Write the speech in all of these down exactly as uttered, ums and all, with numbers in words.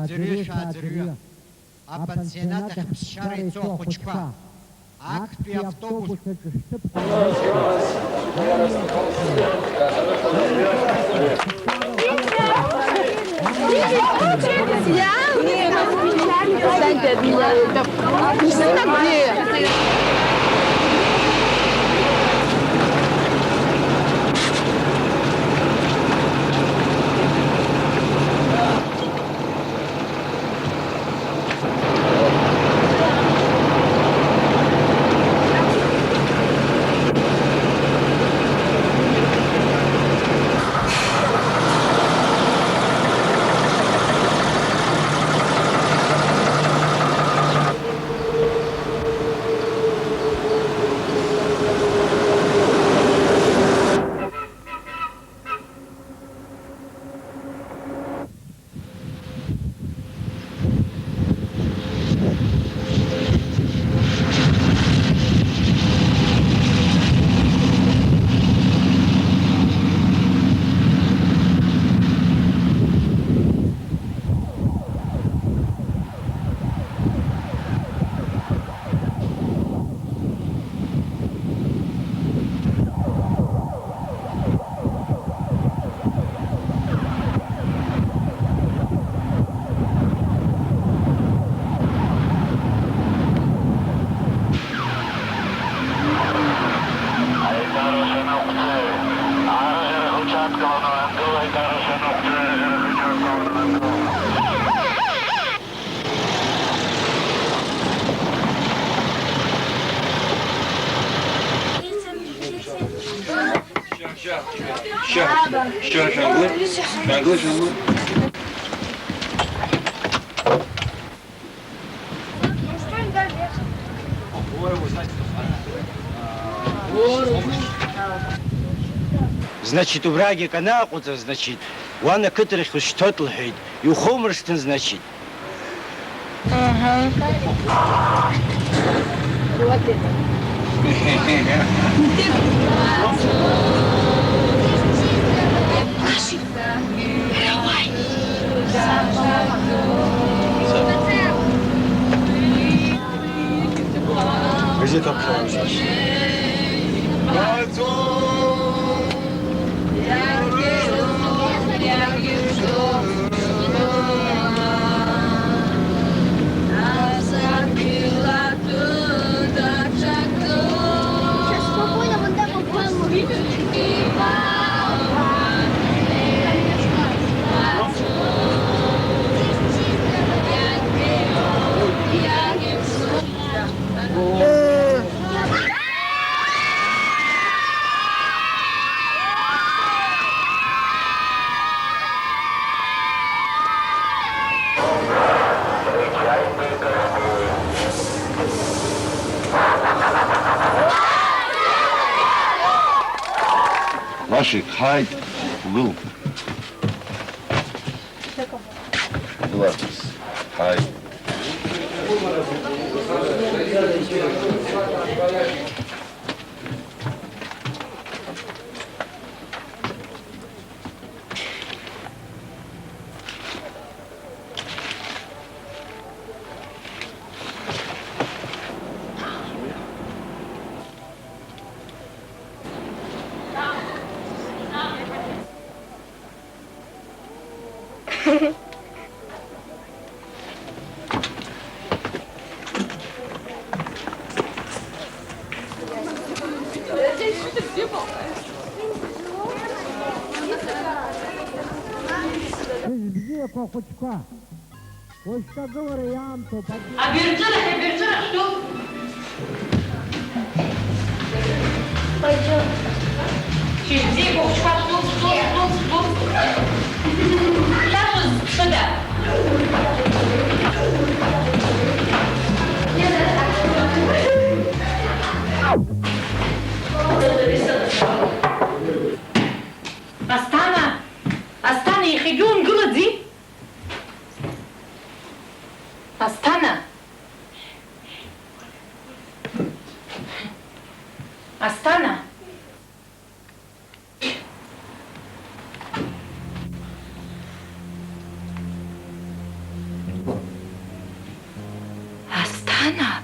Аӡәырҩы шәааӡырҩы. Апансионат ахь ԥсшьара ицо ахәыҷқәа. Актәи автобус аҿы шәҭыԥқәа. Значит, убрагьы канааҟәыҵа, значит, уан ақыҭарахь ушьҭоит, лҳәеит, иухоумыршҭын, значит. Ага. Газета общалась. Лашик, ҳааит, угыл. Угыл, арԥыс, ҳааит. Шәызбзиақәа, ахәыҷқәа! Уажәшьҭа агылара иаамҭоуп. Абирҵәырахь, абирҵәырахь шәтәоуп. Шәызбзиақәа, ахәыҷқәа, шәтәоуп, шәтәоуп, шәтәоуп, шәтәоуп. Шәашәыз, ԥшыда. Асҭана! Асҭана, иахьагьы умгылаӡеи? Асҭана! Асҭана! Ана!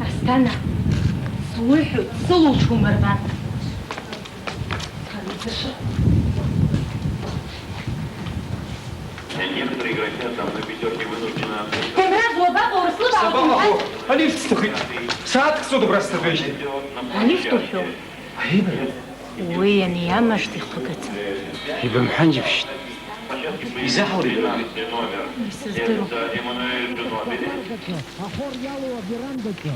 Асҭана, суҳәоит, сылуҭом, Арбан. Некоторые игроки основной пятерки вынуждены... Ҭемраз, уабаҟоу, урыслыбаауеит умҳәан? Сабаҟаху? Алифт сҭахит. Сааҭк сыҭ убра сҭатәеижьҭеи. Алифт уҳәоу? Аибра. Уи ани амашҭ ихыгаӡам. Ибымҳәан џьыбшьт. Изаҳаури бара уи? Исыздырам. Ахор иалоу аверандаҿы.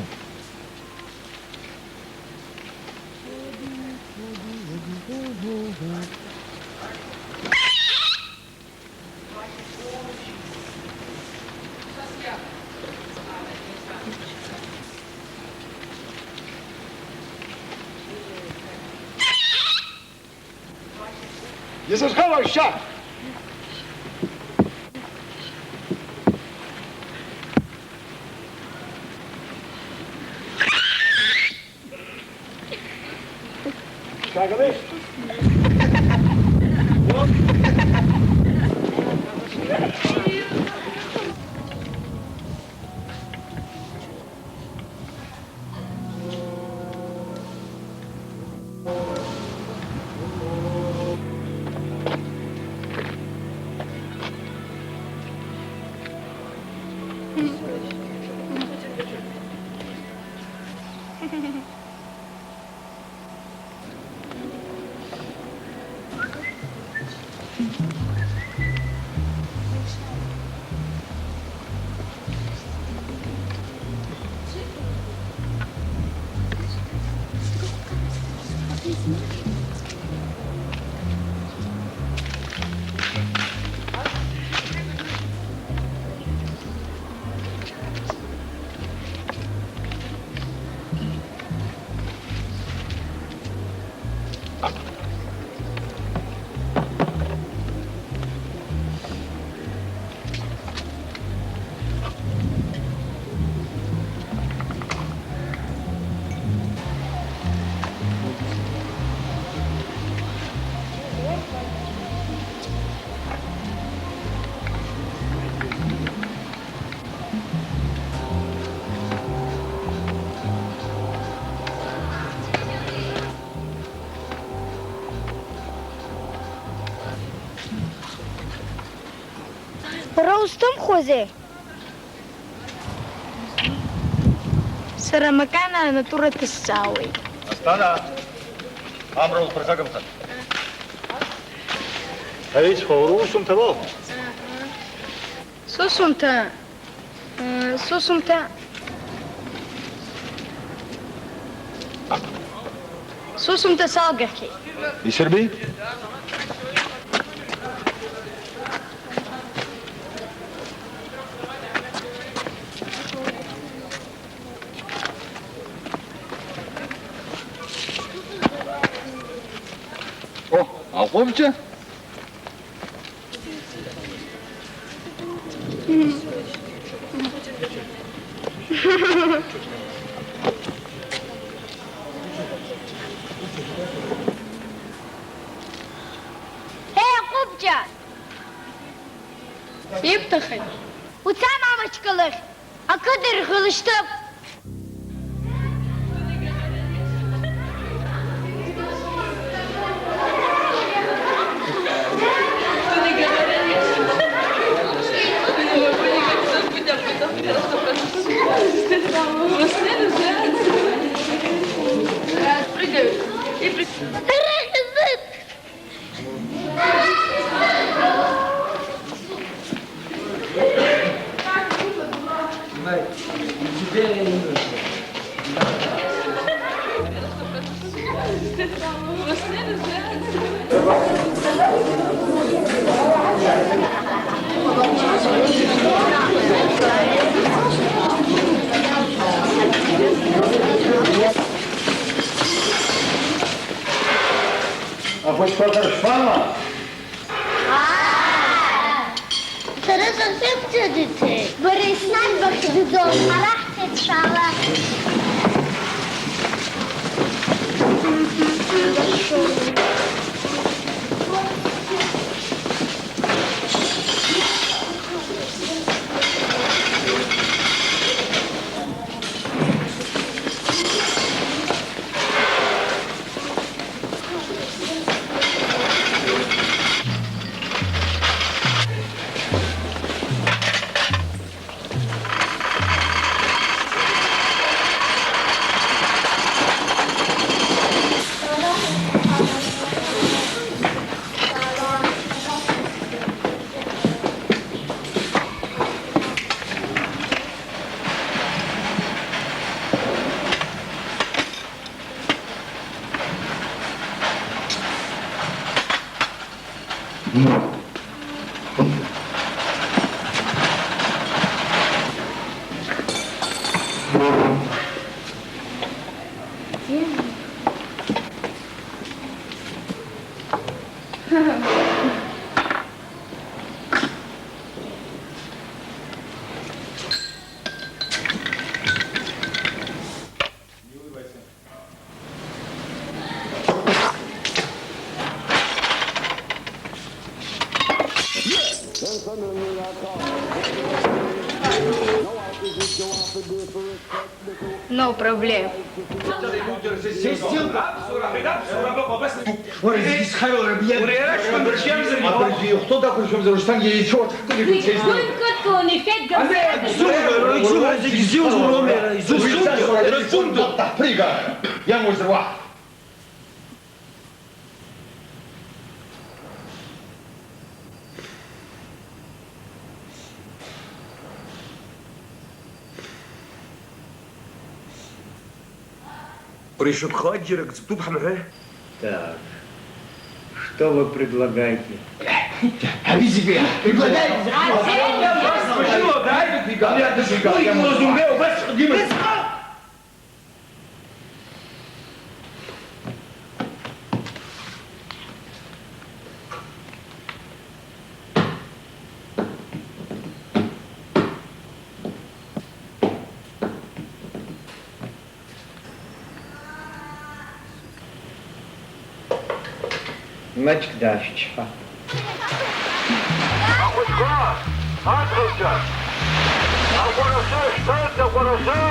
Исызҳәоу ашьа! Бара узҭымхуазеи? Сара макьана анатура ҭысҵаауеит. Асҭана, амра улԥырхагамхан. Аиҵхәа, уара усумҭа лоу? Сусумҭа, э, сусумҭа. Сусумҭа салгахьеит. Исырби? О, аҟәыбҷа? Ҳе, аҟәыбҷа! Ибҭахи? Уца, мамочка лахь, ақыдырӷы лышьҭып. Ахәыҷқәа дыршәама? Сара сахьымӡаӡеит. Бара еснагь бахьӡаӡом, ҳара ҳхьыӡшәала. No problem. Уара, зегьы зхароу, рыбиа. Абыржәы ихәҭоу дақәыршәамзар, ушьҭан иеицәоу аҽҳәа. Зегь зумкырҭо, он ефект гамзеиҭ. Изуҳәо, изуҳәо, зегь зиузуроума иара, изусумҭо, ирацәумҭо. Даҳԥрига, иамуазар уаҳа. Уара ишутәхо аџьарак ҵтәуп ҳамҳәеи? Так, что вы предлагаете? Абри зегьы предлагаете? Убасҟан имаз умбеи, убасҟан имаз. Маҷк даашәчҳа. Ахәыҷқәа, аӡӷабцәа! Аҟәарахьы шәцоит, аҟәарахьы!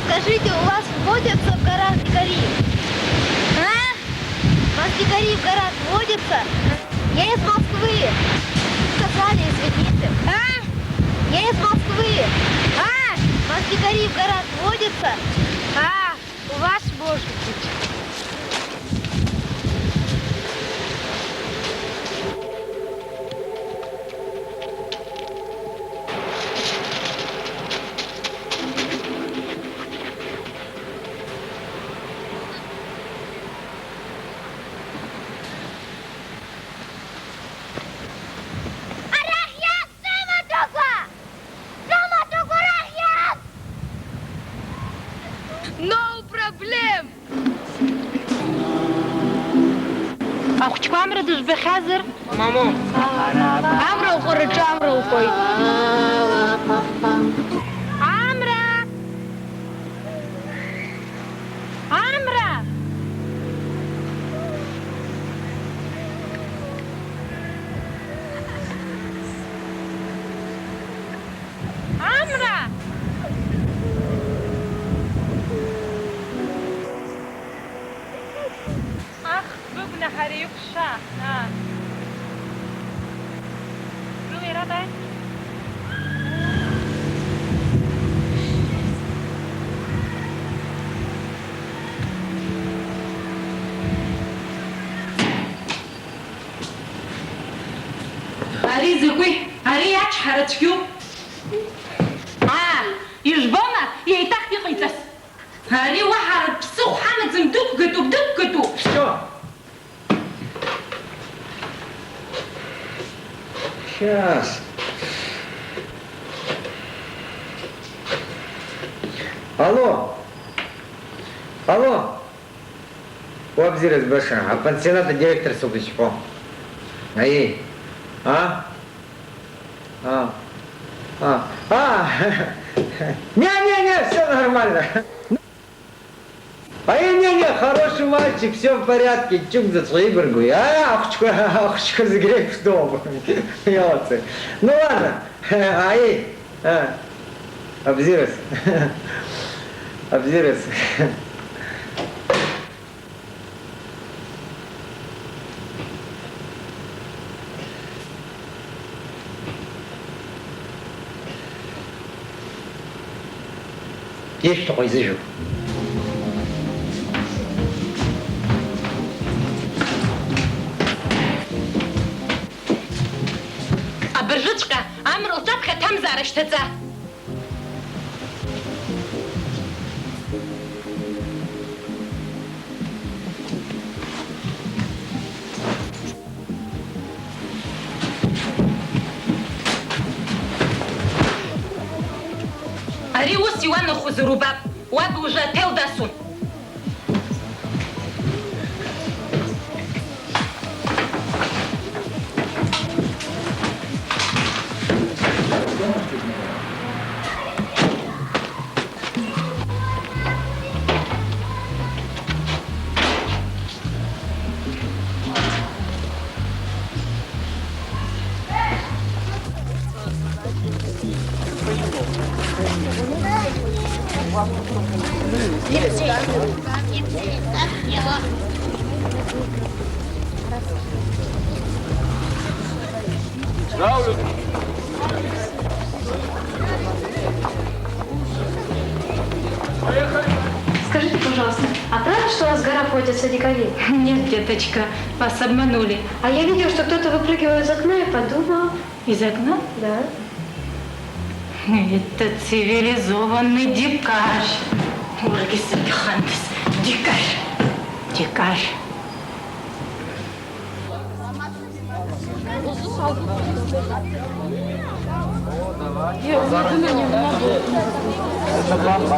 Скажите, у вас водятся в горах дикари? А? У вас дикари в горах водятся? Я из Москвы. Сказали, извините. А? Я из Москвы. А? У вас дикари в горах водятся? А? У Вас, может быть. Арахь иац, сымаҭәақәа! Сымаҭәақәа арахь иац! No problem! Ахәыҷқәа амра дыжәбахьазар? Мамоу! Амра лҟәараҿы амра лкуеит. Амра! Амра! Амра! Ах, быгәнаҳа ари иқәшәа, аа. Рыла иара дааит. Ари закәи? Ари ачҳара цәгьоуп. Аа, ижәбома, еиҭах иҟаиҵаз? Ари уаҳа ԥсыхәа амаӡам, дықәгатәуп, дықәгатәуп! Всё. Сейчас. Алло. Алло. Уабзиара збаша, апансионат адиректор соуп исҳәо. Аиеи. А? А. А. А. Не, не, не, всё нормально. Аиеи, не, не, хороший мальчик, всё в порядке, ҷкәынцәа ибаргәи. А, ахәыҷқәа, ахәыҷқәа зегь реиԥш дууп. Иалацәажәоит. Ну ладно. Аиеи. А, абзиараз. Абзиараз. Ишәҭаху изыжәу. Абыржәыҵәҟьа амра лҿаԥхьа аҭамзаара шьҭаҵа. Ари ус иуанахәазар убап, уаб уажәы аҭел дасун. Скажите, пожалуйста, а правда, что у вас в горах водятся дикари? Нет, деточка, вас обманули. А я видела, что кто-то выпрыгивал из окна и подумал. Из окна? Да. Это цивилизованный дикарь. Ургиса Бихандес. Дикарь. Дикарь. Я уйду на него надолго.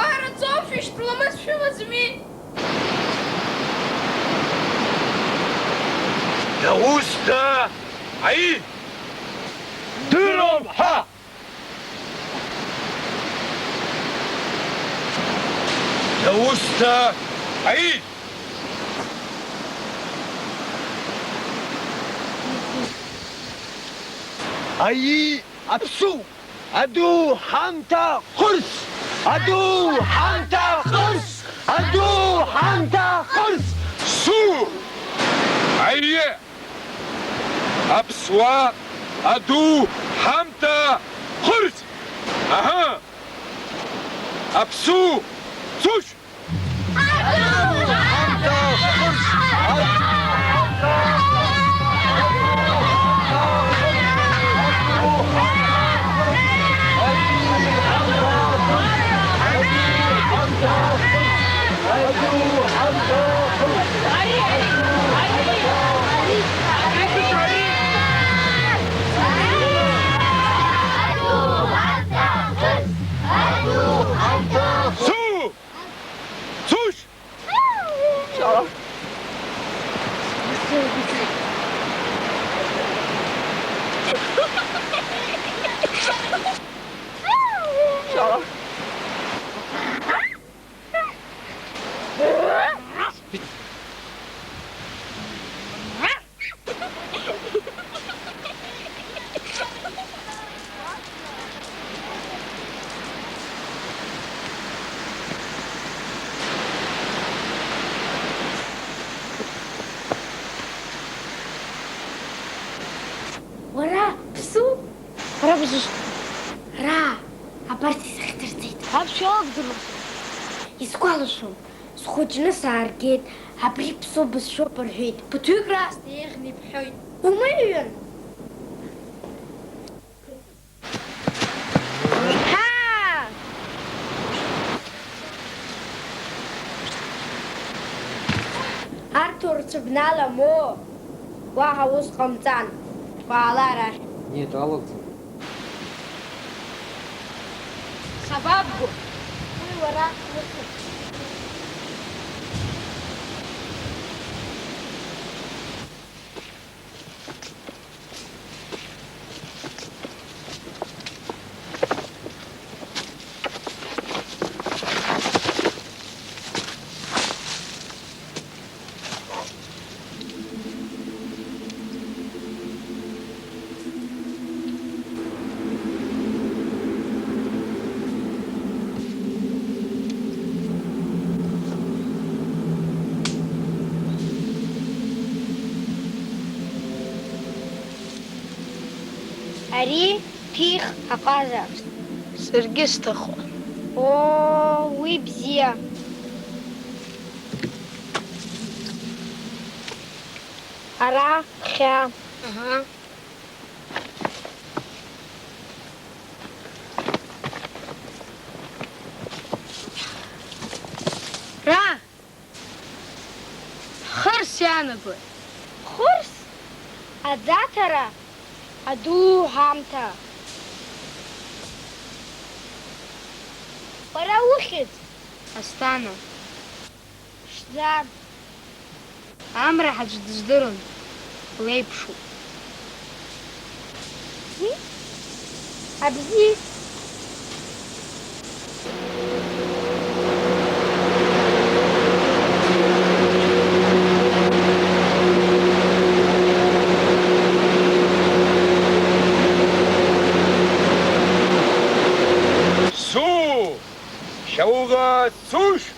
Ара ҵоуп, шәышьҭ ламыс шәымаӡами? Дауста, аи! Дыром ҳа! Дауста, аи! Аи, аԥсу! Аду ҳамҭа хырс! Аду ҳамҭа хырс! Аду ҳамҭа хырс! Су! Аиеи! Аԥсуа аду ҳамҭа хырс! Аҳа! Аԥсу! Сушь! Аду ҳамҭа хырс! Исгәалашәом, схәыҷны сааргеит, абри ԥсуа бызшәоуп рҳәеит. Ԥыҭҩык раасҭа еиӷьны ибҳәоит. Умыҩын! Ҳаа! Арҭ урцәыбнала, моу, уаҳа ус ҟамҵан. Уаала арахь. Нет, алоуҵан. Сабабго? Уи уара усуп. Ари ԥих аҟаза. Саргьы сҭахуп. Оо, уи бзиа. Ара, ԥхьа. Аҳа. Ра! Хырс иаанагои? Хырс? Аӡаҭара аду ҳамҭа. Уара ухьӡ? Асҭана. Ԥшӡа. Амра ҳаӡә дыздырам, леиԥшуп. Абзи. Су! Шьауӷа сушь!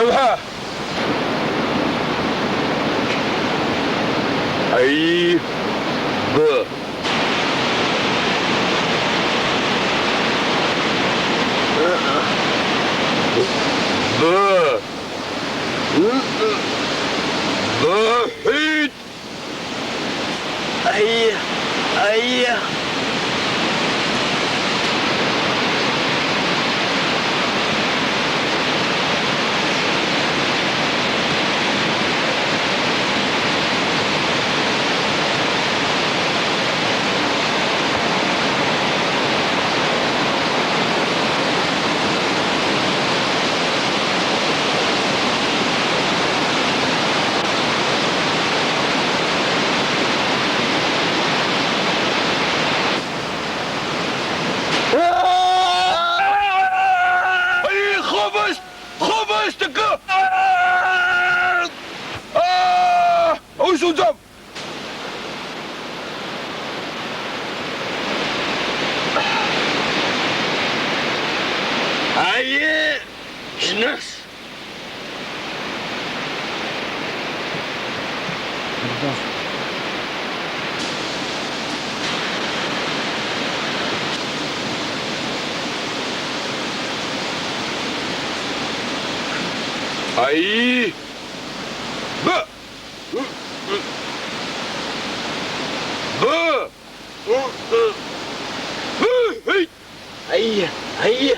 Еуҳа! Аи, б. Б. Б. Аиа, аиа. Ай, хобыс! Хобыс, такы! Аа! Аус уӡом! Аиеи, сныс! Аи! Б! Б! Б! Б! Ҳеи! Аиа! Аиа!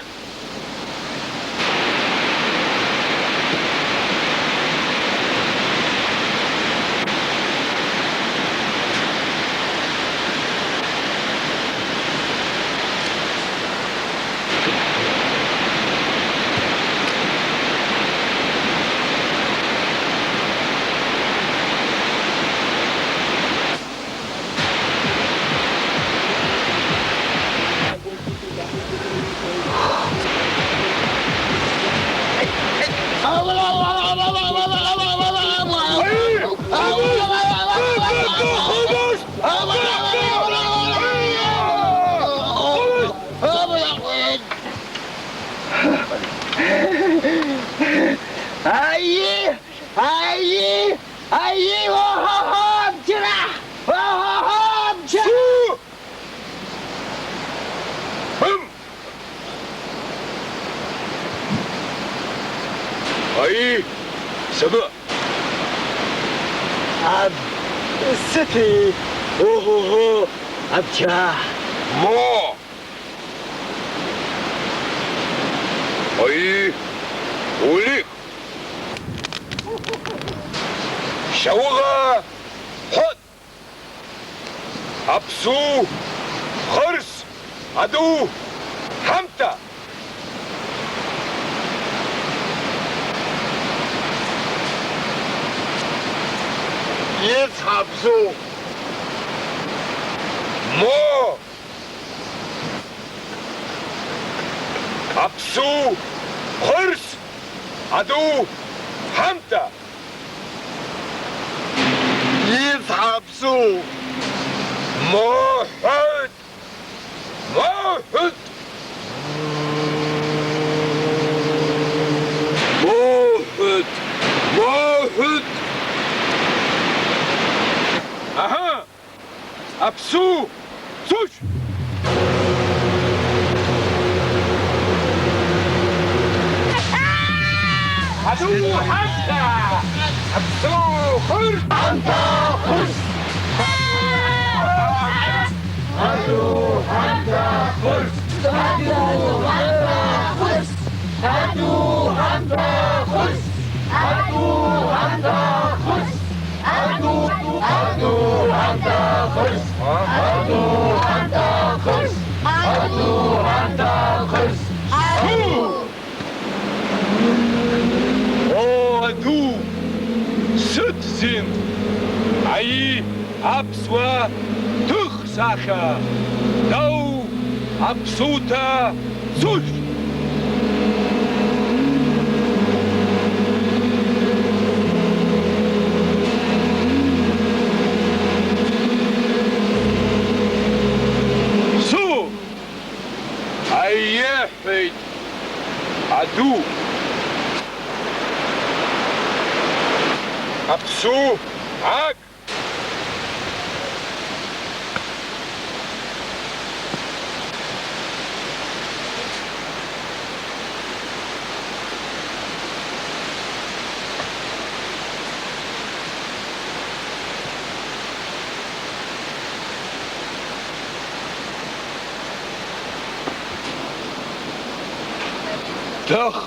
Аи! Аи! Аи! О-ҳо-ҳо, бџьара! О-ҳо-ҳо, бџьара! Фу! Бым! Аи! Сабы! Аб, сыҭи! О-ҳо-ҳо, абџьа! Мо! Аи, улих! Шьауӷа ҳәот! Аԥсу хырс аду ҳамҭа! Ицҳаԥсу! Мо! Аԥсу хырс аду ҳамҭа! Ицҳаԥсу! Моҳәыт! Моҳәыт! Моҳәыт! Моҳәыт! Аҳа! Аԥсу цушь! Аду ҳамҭа! Аԥсу хырс! Ҳамҭа хырс! Аду ҳамҭа хырс! Аду ҳамҭа хырс! Аду ҳамҭа хырс! Аду, аду, ҳамҭа хырс! Аду, ҳамҭа хырс! Аду, ҳамҭа хырс! Аду! О, аду! Сыҭ зин! Аи, аԥсуа ҭых сахьа! Дау, аԥсуҭа! Сушь! Су! Аиеҳәеит аду! Аԥсу ак! Ҭых!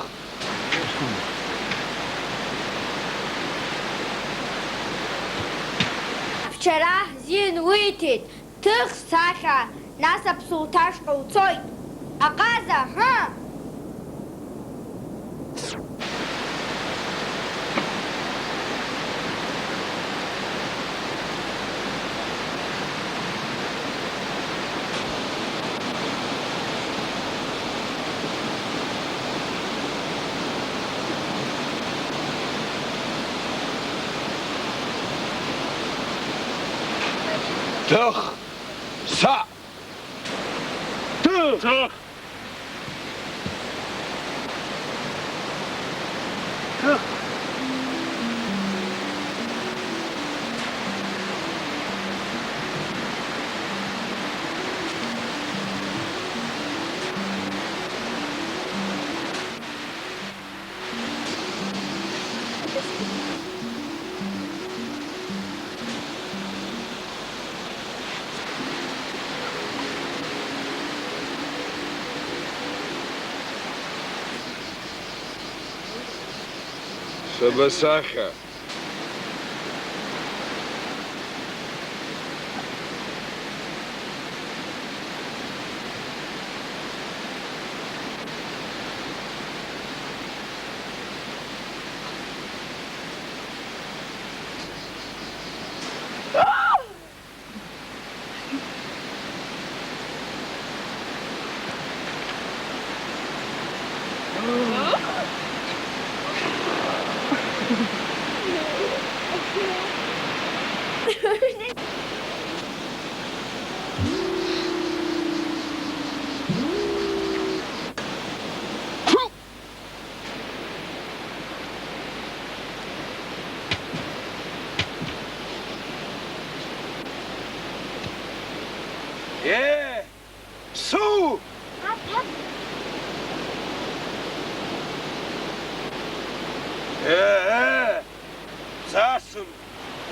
Вчера зин уиҭеит, ҭых сахьа, нас аԥсуҭашҟа уцоит. Аҟаза, ҳы! Ҭых! Са! Ҭых! Ҭых! Сабасахьа.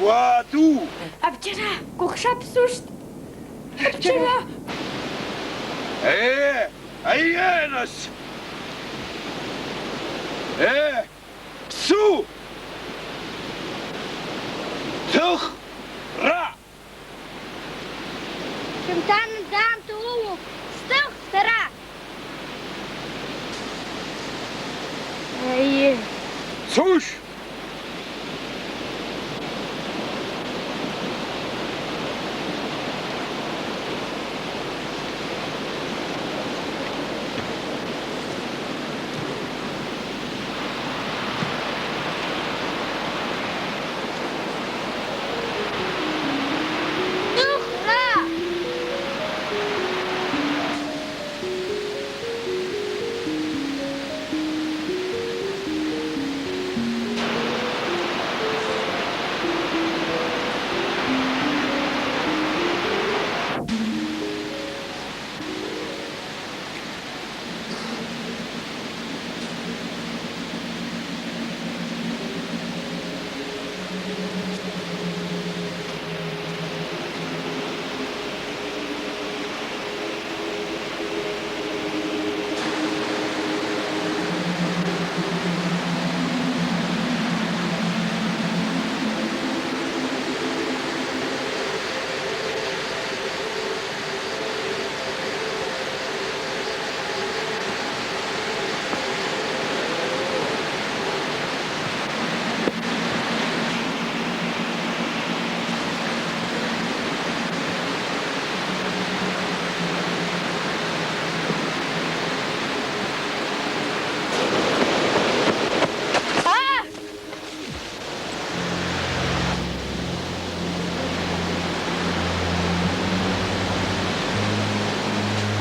Уа ду! Абџьара, кәыхша ԥсушт! Абџьара! Е, аиенас! Е, ԥсу! Ҭыхра! Шәымҭанынӡа аамҭа умоуп, сҭых сара! Аиеи! Сушь!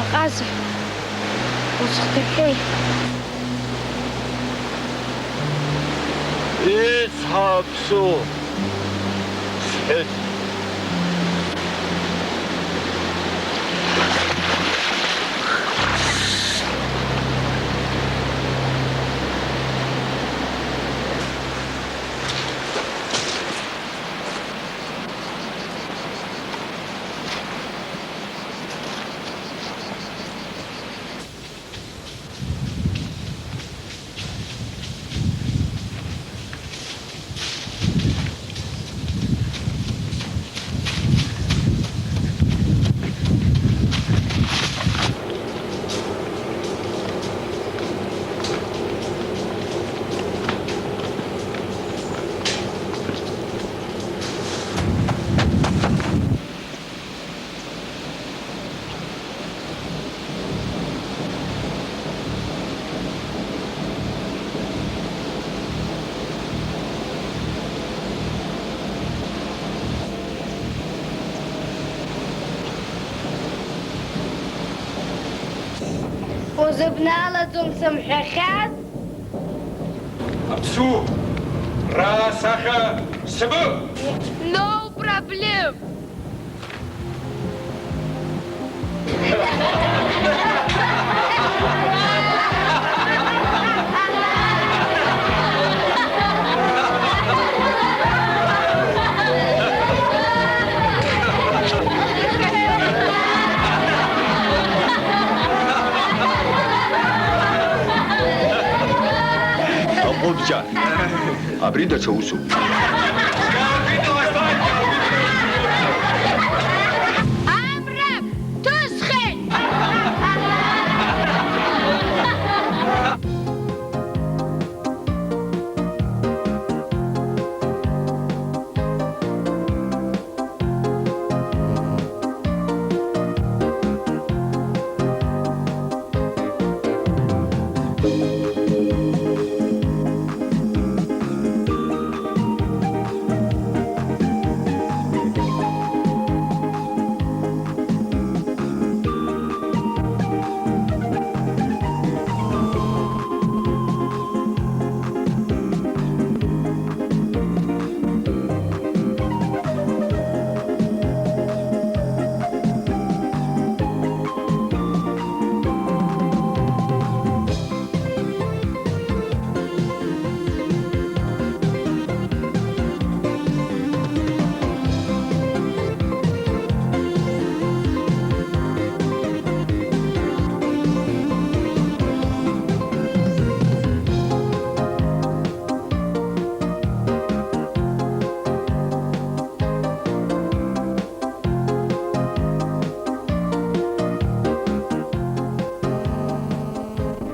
Аҟаза, узхдырҳәеи? Ицҳа, аԥсу, сҳәеит. Узыбналаӡом сымҳәахьаз? Аԥсу, раа сахьа сыбы! No problem! Аҟәыбҷа, абри даҽа усуп.